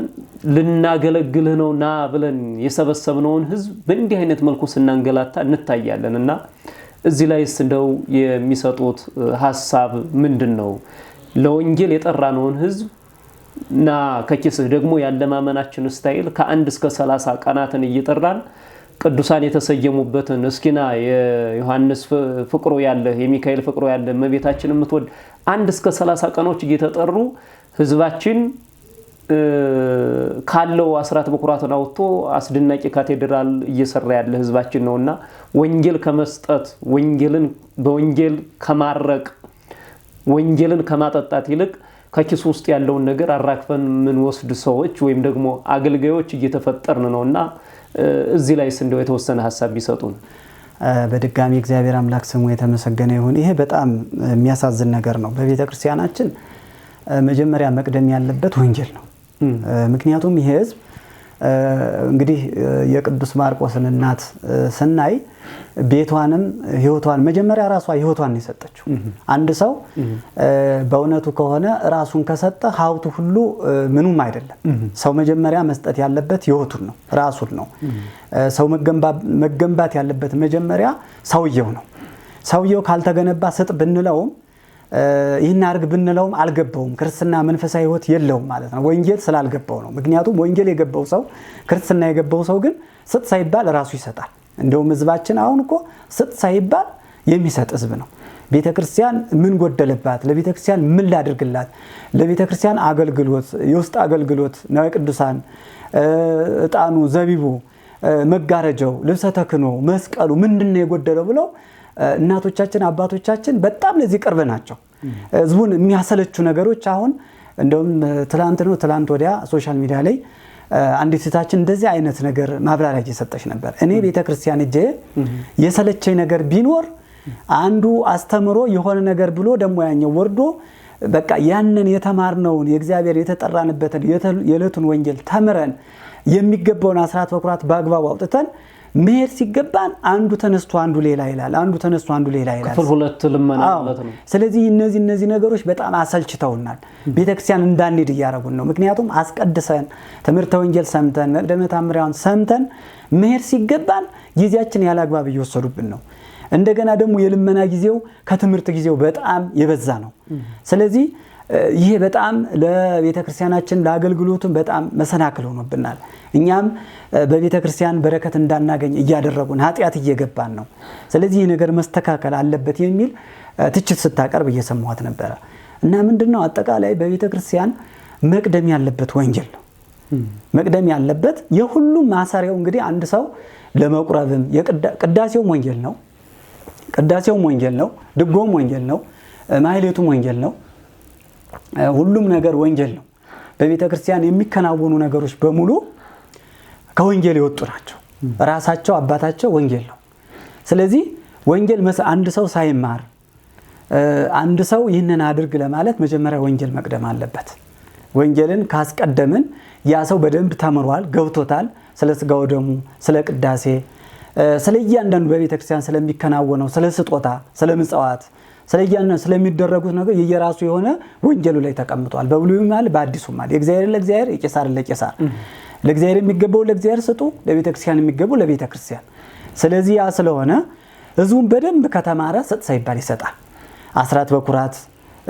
ልናገለግልህ ነው ና ብለን የሰበሰብነውን ህዝብ በእንዲህ አይነት መልኩ ስናንገላታ እንታያለን። እና እዚህ ላይስ እንደው የሚሰጡት ሀሳብ ምንድነው? ለወንጌል የጠራነውን ህዝብ ና ከኪስህ ደግሞ ያለማመናችን style ከ1 እስከ 30 ቀናትን እየጠራን ቅዱሳን የተሰየሙበትን እስኪና የዮሐንስ ፍቅሩ ያለ የሚካኤል ፍቅሩ ያለ እመቤታችን የምትወድ 1 እስከ 30 ቀኖች እየተጠሩ ህዝባችን ካለው አስራት በኩራትን አውጥቶ አስደናቂ ካቴድራል እየሰራ ያለ ህዝባችን ነውና ወንጌል ከመስጠት ወንጌልን በወንጌል ከማረቅ ወንጌልን ከማጠጣት ይልቅ ከኪሱ ውስጥ ያለውን ነገር አራክፈን ምን ወስድ ሰዎች ወይም ደግሞ አገልጋዮች እየተፈጠርን ነውና እዚህ ላይስ እንደው የተወሰነ ሐሳብ ቢሰጡን። በድጋሚ እግዚአብሔር አምላክ ስሙ የተመሰገነ ይሁን። ይሄ በጣም የሚያሳዝን ነገር ነው። በቤተክርስቲያናችን መጀመሪያ መቅደም ያለበት ወንጌል ነው። ምክንያቱም ይሄ ህዝብ እንግዲህ የቅዱስ ማርቆስን እናት ስናይ ቤቷንም ህይወቷን መጀመሪያ ራሷ ህይወቷን ነው የሰጠችው። አንድ ሰው በእውነቱ ከሆነ ራሱን ከሰጠ ሀብቱ ሁሉ ምኑም አይደለም። ሰው መጀመሪያ መስጠት ያለበት ህይወቱን ነው፣ ራሱን ነው። ሰው መገንባት ያለበት መጀመሪያ ሰውየው ነው። ሰውየው ካልተገነባ ስጥ ብንለውም ይህን አርግ ብንለውም አልገባውም። ክርስትና መንፈሳዊ ህይወት የለውም ማለት ነው። ወንጌል ስላልገባው ነው። ምክንያቱም ወንጌል የገባው ሰው ክርስትና የገባው ሰው ግን ስጥ ሳይባል ራሱ ይሰጣል። እንደውም ህዝባችን አሁን እኮ ስጥ ሳይባል የሚሰጥ ህዝብ ነው። ቤተክርስቲያን ምን ጎደለባት? ለቤተክርስቲያን ምን ላድርግላት? ለቤተክርስቲያን አገልግሎት የውስጥ አገልግሎት ነው የቅዱሳን ዕጣኑ፣ ዘቢቡ፣ መጋረጃው፣ ልብሰ ተክህኖ፣ መስቀሉ ምንድነው የጎደለው ብለው እናቶቻችን አባቶቻችን በጣም ለዚህ ቅርብ ናቸው። ህዝቡን የሚያሰለቹ ነገሮች አሁን እንደውም ትላንት ነው ትላንት ወዲያ social media ላይ አንዲት እህታችን እንደዚህ አይነት ነገር ማብራሪያ እየሰጠች ነበር። እኔ ቤተክርስቲያን እጄ የሰለቸኝ ነገር ቢኖር አንዱ አስተምሮ የሆነ ነገር ብሎ ደግሞ ያኛው ወርዶ በቃ ያንን የተማርነውን የእግዚአብሔር የተጠራንበትን የዕለቱን ወንጌል ተምረን የሚገባውን አስራት በኩራት በአግባቡ አውጥተን መሄድ ሲገባን አንዱ ተነስቶ አንዱ ሌላ ይላል፣ አንዱ ተነስቶ አንዱ ሌላ ይላል። ክፍል ሁለት ልመና ማለት ነው። ስለዚህ እነዚህ ነገሮች በጣም አሰልችተውናል። ቤተክርስቲያን እንዳንሄድ እያደረጉን ነው። ምክንያቱም አስቀድሰን ትምህርተ ወንጌል ሰምተን መቅደመ ተአምሪያውን ሰምተን መሄድ ሲገባን ጊዜያችን ያላግባብ እየወሰዱብን ነው። እንደገና ደግሞ የልመና ጊዜው ከትምህርት ጊዜው በጣም የበዛ ነው። ስለዚህ ይሄ በጣም ለቤተክርስቲያናችን ለአገልግሎቱም በጣም መሰናክል ሆኖብናል። እኛም በቤተክርስቲያን በረከት እንዳናገኝ እያደረጉን ኃጢአት እየገባን ነው። ስለዚህ ይሄ ነገር መስተካከል አለበት የሚል ትችት ስታቀርብ እየሰማኋት ነበር። እና ምንድነው አጠቃላይ በቤተክርስቲያን መቅደም ያለበት ወንጌል ነው። መቅደም ያለበት የሁሉም ማሰሪያው እንግዲህ አንድ ሰው ለመቁረብም የቅዳሴውም ወንጌል ነው፣ ቅዳሴውም ወንጌል ነው፣ ድጎም ወንጌል ነው፣ ማህሌቱም ወንጌል ነው። ሁሉም ነገር ወንጌል ነው። በቤተክርስቲያን የሚከናወኑ ነገሮች በሙሉ ከወንጌል የወጡ ናቸው። ራሳቸው አባታቸው ወንጌል ነው። ስለዚህ ወንጌል አንድ ሰው ሳይማር አንድ ሰው ይህንን አድርግ ለማለት መጀመሪያ ወንጌል መቅደም አለበት። ወንጌልን ካስቀደምን ያ ሰው በደንብ ተምሯል፣ ገብቶታል። ስለ ስጋው ደሙ፣ ስለ ቅዳሴ፣ ስለ እያንዳንዱ በቤተ ክርስቲያን ስለሚከናወነው፣ ስለ ስጦታ፣ ስለ ምጽዋት፣ ስለ እያንዳንዱ ስለሚደረጉት ነገር የየራሱ የሆነ ወንጌሉ ላይ ተቀምጧል። በብሉይም አለ በአዲሱም አለ። የእግዚአብሔር ለእግዚአብሔር፣ የቄሳር ለቄሳር፣ ለእግዚአብሔር የሚገባው ለእግዚአብሔር ስጡ፣ ለቤተ ክርስቲያን የሚገባው ለቤተ ክርስቲያን። ስለዚህ ያ ስለሆነ ህዝቡን በደንብ ከተማረ ስጥ ሳይባል ይሰጣል። አስራት በኩራት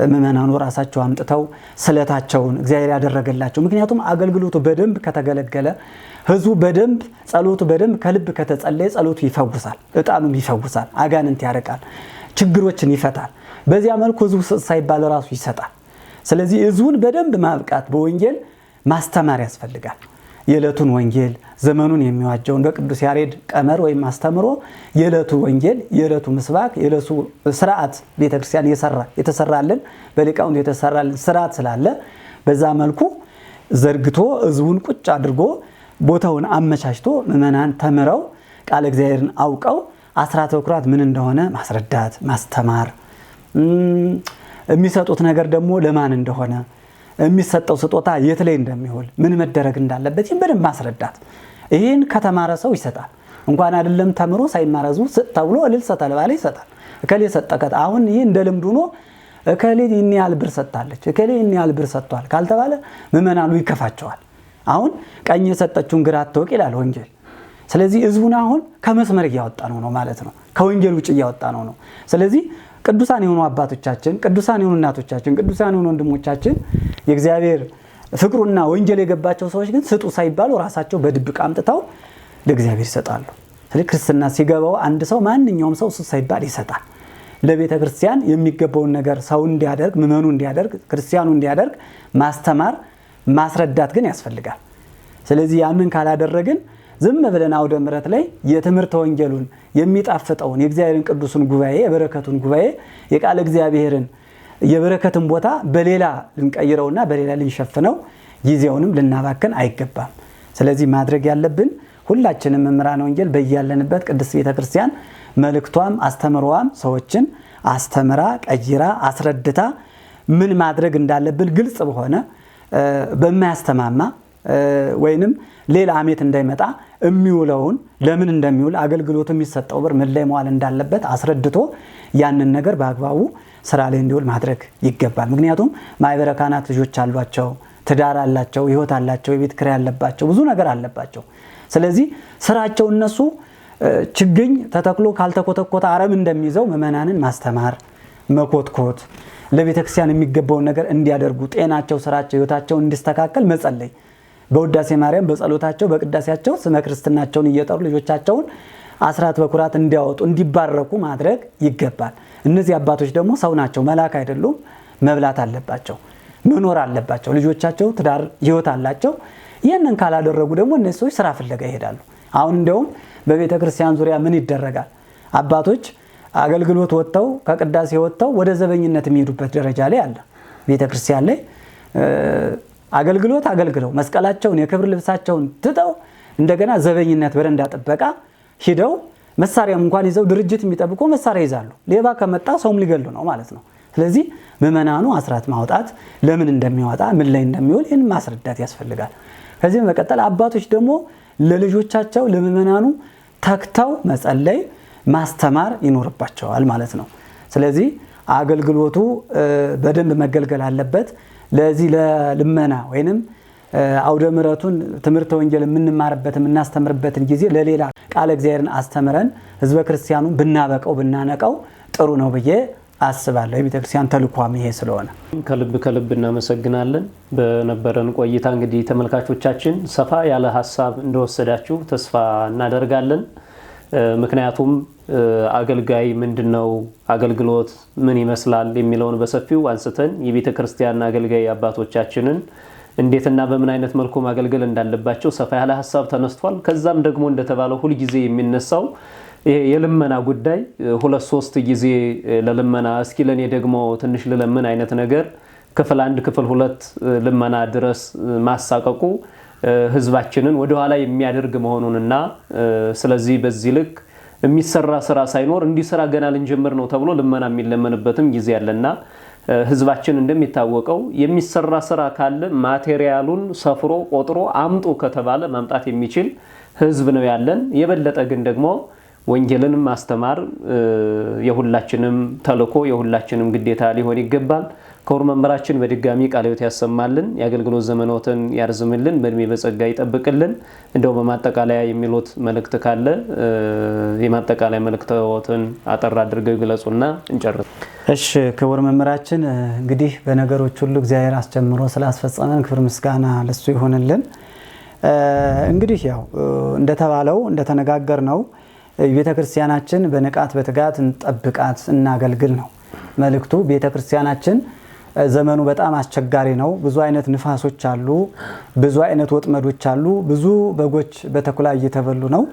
ምእመናኑ ራሳቸው አምጥተው ስለታቸውን እግዚአብሔር ያደረገላቸው፣ ምክንያቱም አገልግሎቱ በደንብ ከተገለገለ ህዝቡ በደንብ ጸሎቱ በደንብ ከልብ ከተጸለየ ጸሎቱ ይፈውሳል፣ እጣኑም ይፈውሳል፣ አጋንንት ያርቃል፣ ችግሮችን ይፈታል። በዚያ መልኩ ህዝቡ ስጥ ሳይባል ራሱ ይሰጣል። ስለዚህ ህዝቡን በደንብ ማብቃት በወንጌል ማስተማር ያስፈልጋል። የዕለቱን ወንጌል ዘመኑን የሚዋጀውን በቅዱስ ያሬድ ቀመር ወይም አስተምሮ የዕለቱ ወንጌል፣ የዕለቱ ምስባክ፣ የዕለቱ ስርዓት ቤተክርስቲያን የተሰራልን በሊቃውንት የተሰራልን ስርዓት ስላለ በዛ መልኩ ዘርግቶ ህዝቡን ቁጭ አድርጎ ቦታውን አመቻችቶ ምእመናን ተምረው ቃለ እግዚአብሔርን አውቀው አስራት በኩራት ምን እንደሆነ ማስረዳት፣ ማስተማር፣ የሚሰጡት ነገር ደግሞ ለማን እንደሆነ፣ የሚሰጠው ስጦታ የት ላይ እንደሚውል፣ ምን መደረግ እንዳለበት ይህን በደንብ ማስረዳት። ይህን ከተማረ ሰው ይሰጣል። እንኳን አይደለም ተምሮ ሳይማር ህዝቡ ስጥ ተብሎ እልል ሰተለባለ ይሰጣል። እከሌ ሰጠከት። አሁን ይህ እንደ ልምድ ሆኖ እከሌ ይህን ያህል ብር ሰጥታለች፣ እከሌ ይህን ያህል ብር ሰጥቷል ካልተባለ ምእመናኑ ይከፋቸዋል። አሁን ቀኝ የሰጠችውን ግራ አትወቅ ይላል ወንጌል። ስለዚህ ህዝቡን አሁን ከመስመር እያወጣ ነው ማለት ነው። ከወንጌል ውጭ እያወጣ ነው። ስለዚህ ቅዱሳን የሆኑ አባቶቻችን፣ ቅዱሳን የሆኑ እናቶቻችን፣ ቅዱሳን የሆኑ ወንድሞቻችን፣ የእግዚአብሔር ፍቅሩና ወንጌል የገባቸው ሰዎች ግን ስጡ ሳይባሉ ራሳቸው በድብቅ አምጥተው ለእግዚአብሔር ይሰጣሉ። ስለዚህ ክርስትና ሲገባው አንድ ሰው ማንኛውም ሰው ስጡ ሳይባል ይሰጣል። ለቤተ ክርስቲያን የሚገባውን ነገር ሰው እንዲያደርግ፣ ምእመኑ እንዲያደርግ፣ ክርስቲያኑ እንዲያደርግ ማስተማር ማስረዳት ግን ያስፈልጋል። ስለዚህ ያንን ካላደረግን ዝም ብለን አውደ ምሕረት ላይ የትምህርተ ወንጌሉን የሚጣፍጠውን የእግዚአብሔርን ቅዱሱን ጉባኤ፣ የበረከቱን ጉባኤ፣ የቃለ እግዚአብሔርን የበረከትን ቦታ በሌላ ልንቀይረውና በሌላ ልንሸፍነው ጊዜውንም ልናባክን አይገባም። ስለዚህ ማድረግ ያለብን ሁላችንም መምህራነ ወንጌል በያለንበት ቅድስት ቤተክርስቲያን መልእክቷም አስተምሮዋም ሰዎችን አስተምራ ቀይራ አስረድታ ምን ማድረግ እንዳለብን ግልጽ በሆነ በማያስተማማ ወይንም ሌላ አሜት እንዳይመጣ የሚውለውን ለምን እንደሚውል አገልግሎቱ የሚሰጠው ብር ምን ላይ መዋል እንዳለበት አስረድቶ ያንን ነገር በአግባቡ ስራ ላይ እንዲውል ማድረግ ይገባል። ምክንያቱም ማህበረ ካህናት ልጆች አሏቸው፣ ትዳር አላቸው፣ ህይወት አላቸው፣ የቤት ኪራይ አለባቸው፣ ብዙ ነገር አለባቸው። ስለዚህ ስራቸው እነሱ ችግኝ ተተክሎ ካልተኮተኮተ አረም እንደሚይዘው ምእመናንን ማስተማር፣ መኮትኮት፣ ለቤተክርስቲያን የሚገባውን ነገር እንዲያደርጉ ጤናቸው፣ ስራቸው፣ ህይወታቸው እንዲስተካከል መጸለይ፣ በውዳሴ ማርያም በጸሎታቸው በቅዳሴያቸው ስመ ክርስትናቸውን እየጠሩ ልጆቻቸውን አስራት በኩራት እንዲያወጡ እንዲባረኩ ማድረግ ይገባል። እነዚህ አባቶች ደግሞ ሰው ናቸው፣ መልአክ አይደሉም። መብላት አለባቸው፣ መኖር አለባቸው። ልጆቻቸው ትዳር ህይወት አላቸው። ይህንን ካላደረጉ ደግሞ እነዚህ ሰዎች ስራ ፍለጋ ይሄዳሉ። አሁን እንደውም በቤተ ክርስቲያን ዙሪያ ምን ይደረጋል? አባቶች አገልግሎት ወጥተው ከቅዳሴ ወጥተው ወደ ዘበኝነት የሚሄዱበት ደረጃ ላይ አለ። ቤተ ክርስቲያን ላይ አገልግሎት አገልግለው መስቀላቸውን የክብር ልብሳቸውን ትተው እንደገና ዘበኝነት በረንዳ ጥበቃ ሂደው መሳሪያም እንኳን ይዘው ድርጅት የሚጠብቁ መሳሪያ ይዛሉ። ሌባ ከመጣ ሰውም ሊገሉ ነው ማለት ነው። ስለዚህ ምእመናኑ አስራት ማውጣት ለምን እንደሚወጣ ምን ላይ እንደሚውል ይህን ማስረዳት ያስፈልጋል። ከዚህ በመቀጠል አባቶች ደግሞ ለልጆቻቸው ለምእመናኑ ተግተው መጸለይ ማስተማር ይኖርባቸዋል ማለት ነው። ስለዚህ አገልግሎቱ በደንብ መገልገል አለበት። ለዚህ ለልመና ወይንም አውደ ምሕረቱን ትምህርተ ወንጌል የምንማርበት የምናስተምርበትን ጊዜ ለሌላ ቃለ እግዚአብሔርን አስተምረን ህዝበ ክርስቲያኑን ብናበቀው ብናነቀው ጥሩ ነው ብዬ አስባለሁ። የቤተክርስቲያን ተልዕኳም ይሄ ስለሆነ ከልብ ከልብ እናመሰግናለን። በነበረን ቆይታ እንግዲህ ተመልካቾቻችን ሰፋ ያለ ሀሳብ እንደወሰዳችሁ ተስፋ እናደርጋለን። ምክንያቱም አገልጋይ ምንድነው፣ አገልግሎት ምን ይመስላል የሚለውን በሰፊው አንስተን የቤተክርስቲያን አገልጋይ አባቶቻችንን እንዴትና በምን አይነት መልኩ ማገልገል እንዳለባቸው ሰፋ ያለ ሀሳብ ተነስቷል። ከዛም ደግሞ እንደተባለው ሁል ጊዜ የሚነሳው ይሄ የልመና ጉዳይ 2-3 ጊዜ ለልመና እስኪ ለኔ ደግሞ ትንሽ ልለምን አይነት ነገር ክፍል 1 ክፍል 2 ልመና ድረስ ማሳቀቁ ህዝባችንን ወደኋላ የሚያደርግ መሆኑንና ስለዚህ በዚህ ልክ የሚሰራ ስራ ሳይኖር እንዲሰራ ገና ልንጀምር ነው ተብሎ ልመና የሚለመንበትም ጊዜ አለና ህዝባችን እንደሚታወቀው የሚሰራ ስራ ካለ ማቴሪያሉን ሰፍሮ ቆጥሮ አምጡ ከተባለ ማምጣት የሚችል ህዝብ ነው ያለን። የበለጠ ግን ደግሞ ወንጌልን ማስተማር የሁላችንም ተልእኮ የሁላችንም ግዴታ ሊሆን ይገባል። ክቡር መምህራችን በድጋሚ ቃለ ሕይወት ያሰማልን፣ የአገልግሎት ዘመኖትን ያርዝምልን፣ በእድሜ በጸጋ ይጠብቅልን። እንደው በማጠቃለያ የሚሉት መልእክት ካለ የማጠቃለያ መልእክቶትን አጠር አድርገው ይግለጹና እንጨርስ። እሺ ክቡር መምህራችን እንግዲህ በነገሮች ሁሉ እግዚአብሔር አስጀምሮ ስላስፈጸመን ክብር ምስጋና ለሱ ይሁንልን። እንግዲህ ያው እንደተባለው እንደተነጋገርነው ቤተክርስቲያናችን በንቃት በትጋት እንጠብቃት እናገልግል ነው መልእክቱ። ቤተክርስቲያናችን ዘመኑ በጣም አስቸጋሪ ነው። ብዙ አይነት ንፋሶች አሉ፣ ብዙ አይነት ወጥመዶች አሉ፣ ብዙ በጎች በተኩላ እየተበሉ ነው።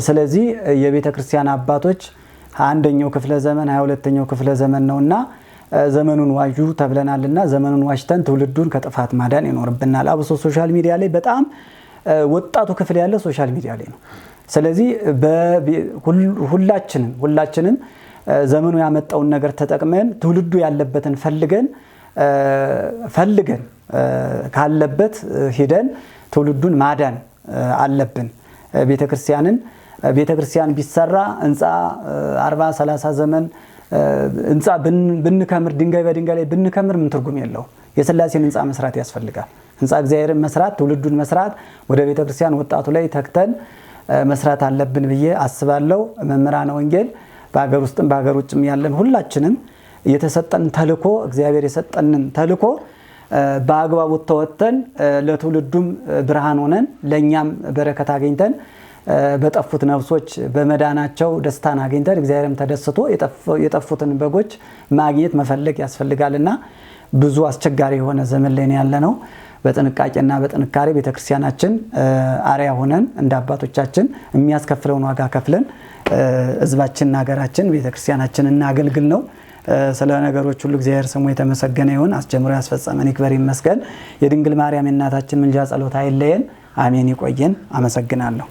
ስለዚህ የቤተክርስቲያን አባቶች 1ኛው ክፍለ ዘመን 22ኛው ክፍለ ዘመን ነውና ዘመኑን ዋጁ ተብለናልና ዘመኑን ዋጅተን ትውልዱን ከጥፋት ማዳን ይኖርብናል። አብሶ social media ላይ በጣም ወጣቱ ክፍል ያለ social media ላይ ነው። ስለዚህ ሁላችንም ዘመኑ ያመጣውን ነገር ተጠቅመን ትውልዱ ያለበትን ፈልገን ካለበት ሄደን ትውልዱን ማዳን አለብን። ቤተክርስቲያን ቢሰራ ህንጻ 40 30 ዘመን ህንጻ ብንከምር ድንጋይ በድንጋይ ላይ ብንከምር ምን ትርጉም የለውም። የስላሴን ህንጻ መስራት ያስፈልጋል። ህንጻ እግዚአብሔርን መስራት፣ ትውልዱን መስራት፣ ወደ ቤተክርስቲያን ወጣቱ ላይ ተክተን መስራት አለብን ብዬ አስባለሁ። መምህራነ ወንጌል በሀገር ውስጥም በሀገር ውጭም ያለን ሁላችንም የተሰጠን ተልኮ እግዚአብሔር የሰጠንን ተልኮ በአግባቡ ተወጥተን ለትውልዱም ብርሃን ሆነን ለኛም በረከት አግኝተን በጠፉት ነፍሶች በመዳናቸው ደስታን አግኝተን እግዚአብሔርም ተደስቶ የጠፉትን በጎች ማግኘት መፈለግ ያስፈልጋልና ብዙ አስቸጋሪ የሆነ ዘመን ላይ ያለነው። በጥንቃቄና በጥንካሬ ቤተክርስቲያናችን አርአያ ሆነን እንደ አባቶቻችን የሚያስከፍለውን ዋጋ ከፍለን ህዝባችንና ሀገራችን ቤተክርስቲያናችን እናገልግል ነው። ስለ ነገሮች ሁሉ እግዚአብሔር ስሙ የተመሰገነ ይሁን። አስጀምሮ ያስፈጸመን ይክበር ይመስገን። የድንግል ማርያም የእናታችን ምልጃ ጸሎት አይለየን። አሜን። ይቆየን። አመሰግናለሁ።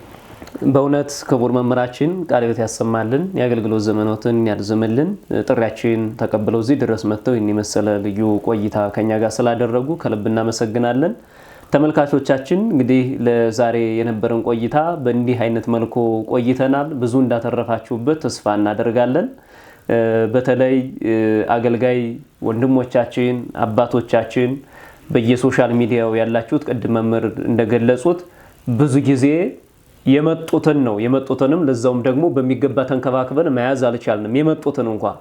በእውነት ክቡር መምህራችን ቃለ ሕይወት ያሰማልን፣ የአገልግሎት ዘመኖትን ያርዝምልን። ጥሪያችን ተቀብለው እዚህ ድረስ መጥተው ይህን የመሰለ ልዩ ቆይታ ከኛ ጋር ስላደረጉ ከልብ እናመሰግናለን። ተመልካቾቻችን እንግዲህ ለዛሬ የነበረን ቆይታ በእንዲህ አይነት መልኩ ቆይተናል። ብዙ እንዳተረፋችሁበት ተስፋ እናደርጋለን። በተለይ አገልጋይ ወንድሞቻችን አባቶቻችን በየ social media ው ያላችሁት ቅድም መምህር እንደገለጹት ብዙ ጊዜ የመጡትን ነው የመጡትንም ለዛውም ደግሞ በሚገባ ተንከባክበን መያዝ አልቻልንም። የመጡትን እንኳን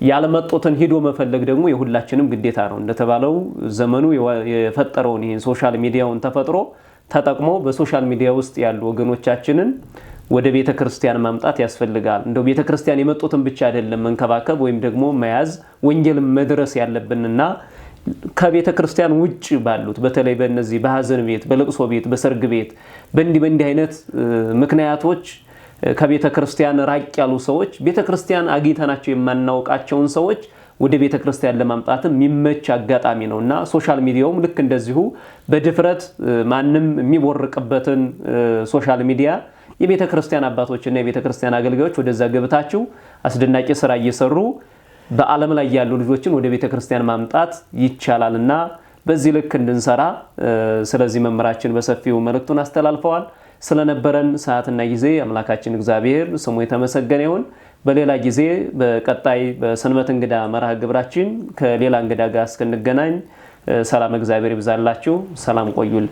ያልመጡትን ሂዶ መፈለግ ደግሞ የሁላችንም ግዴታ ነው። እንደተባለው ዘመኑ የፈጠረውን ይሄን social media ውን ተፈጥሮ ተጠቅሞ በ social media ውስጥ ያሉ ወገኖቻችንን ወደ ቤተክርስቲያን ማምጣት ያስፈልጋል። እንደው ቤተክርስቲያን የመጡትን ብቻ አይደለም መንከባከብ ወይም ደግሞ መያዝ ወንጌል መድረስ ያለብንና ከቤተክርስቲያን ውጭ ባሉት በተለይ በእነዚህ በሀዘን ቤት፣ በለቅሶ ቤት፣ በሰርግ ቤት በእንዲህ አይነት ምክንያቶች ከቤተክርስቲያን ራቅ ያሉ ሰዎች ቤተክርስቲያን አግኝተናቸው የማናውቃቸውን ሰዎች ወደ ቤተክርስቲያን ለማምጣት የሚመች አጋጣሚ ነውና social media ውም ልክ እንደዚሁ በድፍረት ማንም የሚቦርቅበትን social media የቤተክርስቲያን አባቶችና የቤተክርስቲያን አገልጋዮች ወደዛ ገብታችሁ አስደናቂ ስራ እየሰሩ በዓለም ላይ ያሉ ልጆችን ወደ ቤተክርስቲያን ማምጣት ይቻላልና በዚህ ልክ እንድንሰራ ስለዚህ መምህራችን በሰፊው መልእክቱን አስተላልፈዋል። ስለነበረን ሰዓትና ጊዜ አምላካችን እግዚአብሔር ስሙ የተመሰገነ ይሁን። በሌላ ጊዜ በቀጣይ በሰንበት እንግዳ መርሃ ግብራችን ከሌላ እንግዳ ጋር እስክንገናኝ ሰላም እግዚአብሔር ይብዛላችሁ። ሰላም ቆዩልን።